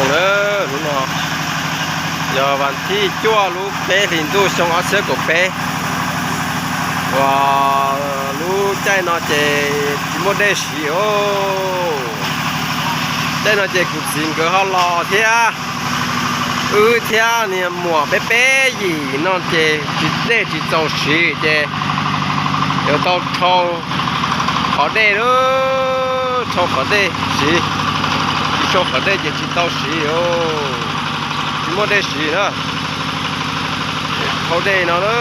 Hnub no yog vas thib cuaj lub peb hlis ntuj xyoo ob txhiab kaum peb, uas lub caij no ces tsis muaj dej siv os. Caij no ces kuv txiv nkawd ho los thiab, wb thiab niag muam peb peb yim no ces tsis, dej tsis txaus siv ces yuav tau rhau qhov dej, rhau qhov dej siv. Tsis rhau qhov dej ces tsis tau siv, tsis muaj dej siv na. Rhau dej no na.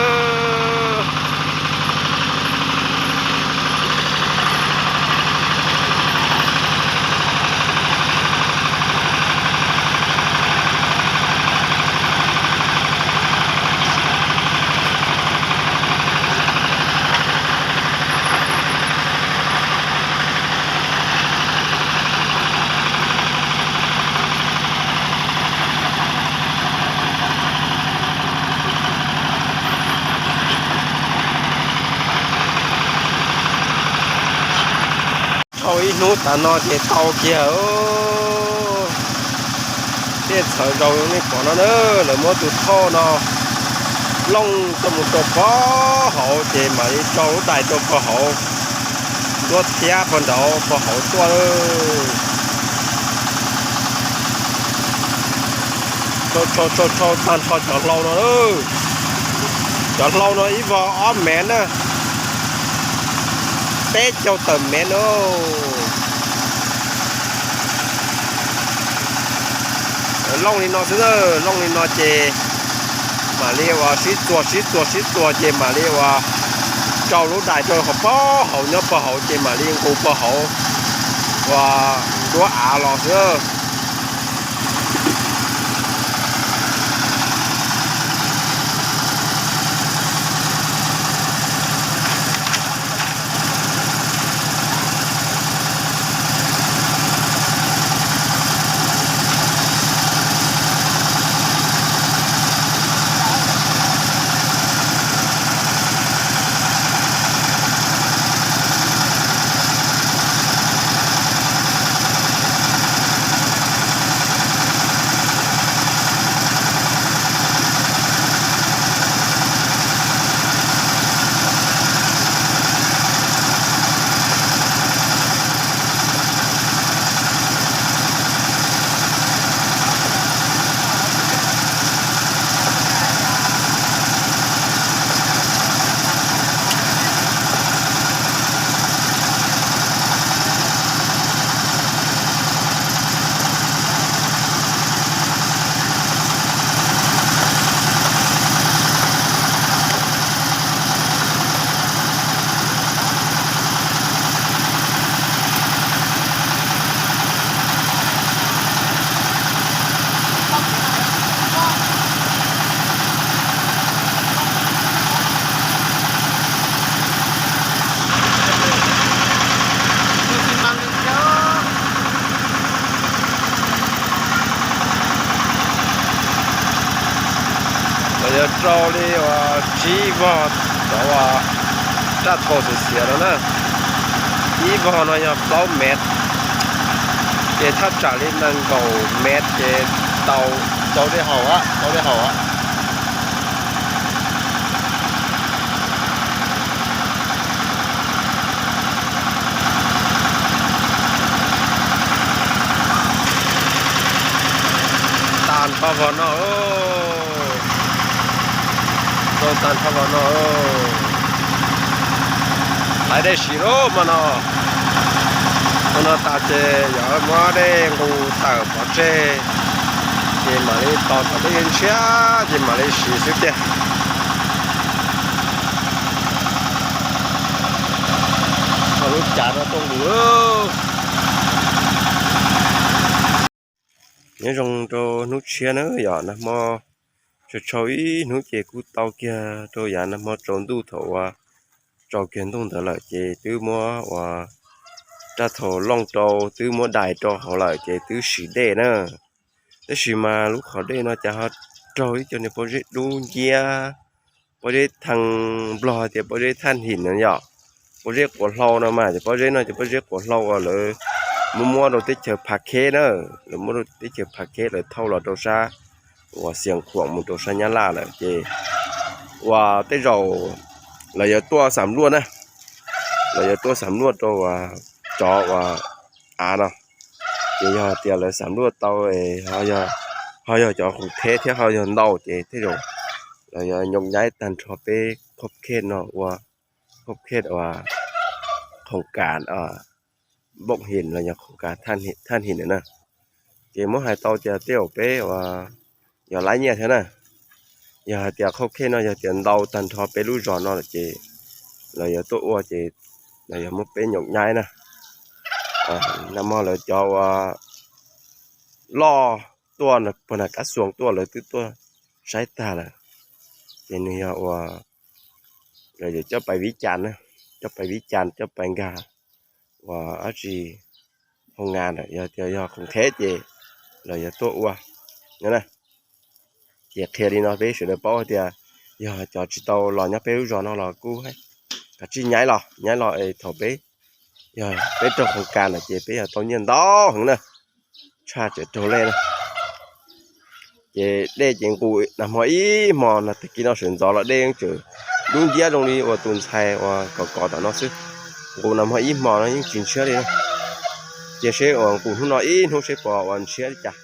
Thauj ib hnub tas no ces tau kiag. Tej txhawv zaus nej pom no na, lawv muab tus thauj no looj tuaj mus rau pog hauv ces mam li rau lub dais rau pog hauv, tuaj thiab pog nraud pog hauv tuaj. Rau, rau, rau, rau tag nrho cov hlau no. Cov hlau no ib vog ob mev na, peb caug tawm mev na. Looj li no xwb, looj li no ces mam li uas sib txuas sib txuas sib txuas ces mam li uas rau lub dais rau hauv pog hauv, nyob pog hauv ces mam li nqus pog hauv uas nruab av los xwb. Lawv yuav rau li uas tsib vog cov uas raj thau xiav xiav no na. Ib vog no yog plaub mev, ces thaj tsam li nees nkaum mev ces tau, tau dej haus, tau dej haus. Tag nrho vog no, tau tag nrho vog no. Laiv dej siv lawm mas no. Ua no tas ces yog muab dej nqus tawm pov tseg, ces mam li tos kom dej ntshiab ces mam li siv xwb tiag. Tso lub cav no tuaj nqus. Nyob zoo rau hnub tshiab na, yog nag hmo tsaus tsau ib hnub ces kuj tau kiag rau yav nag hmo tsaus ntuj thaum uas tsaus kiag ntuj ntawd lawm ces twb muab uas raj thau looj rau, twb muab dais rau hauv lawm ces twb sim dej na. Tab sis mas lub qhov dej no cas ho raug ib co niag pob zeb dub nciab, pob zeb thaj, Nplog tias pob zeb thaj him no yom, pob zeb quav hlau no mas, ces pob zeb no ces pob zeb quav hlau uas lawv muab muab rau teb chaws Pha Kheb na, lawv muab rau teb chaws Pha Kheb lawv thauj los rau sab uas Xias Khuam mus rau sab Nyab Laj lawm ces uas tej zaum lawv yuav tuaj xam luaj na, lawv yuav tuaj xam luaj rau uas cov uas av no, ces yog hais tias lawv xam luaj tau ho yog cov khoom kheb thiab ho yog ntau ces tej zaum lawv yuav nyob nyaib tag nrho peb khob khej no ua khob khej uas khoom kas npoj him los yog khoom kas thaj him na. Ces muab hais tau tias tej zaum peb uas yog lab nyiaj thiab na, yog hais tias khob khej no yog tias ntau tag nrho peb lub zos no lawm ces lawv yuav tuaj ua ces lawv yuav muab peb nyob nyaib na. Nag hmo lawv cov uas loj tuaj puag nram Kab Xuas tuaj lawv twb tuaj saib tag lawm, ces nws yog uas lawv yuav coj pais Vib Cas na, coj pais Vib Cas coj pais nkag uas dab tsi hoo ngas lawm, yog tias yog khoom kheb ces lawv yuav tuaj ua no na. Ces qhia li no peb sawv daws paub hais tias yog cov tsis tau los nyob peb lub zos no los kuj kav tsij nyaib los nyaib los es thaum peb yog peb raug khoom kas lawm ces peb yog tau nyiaj ntau heev na, tshaj tawm raug lej na. Ces dej ces nqus nag hmo ib hmo no, tag kis no sawv ntxov los dej yeej tseem dub nciab zoo li uas tus ntxhais uas kov kov tom no xwb. Nqus nag hmo ib hmo no yeej tsis ntshiab li na. Cia seb uas nqus hnub no ib hnub seb puas uas ntshiab li cas.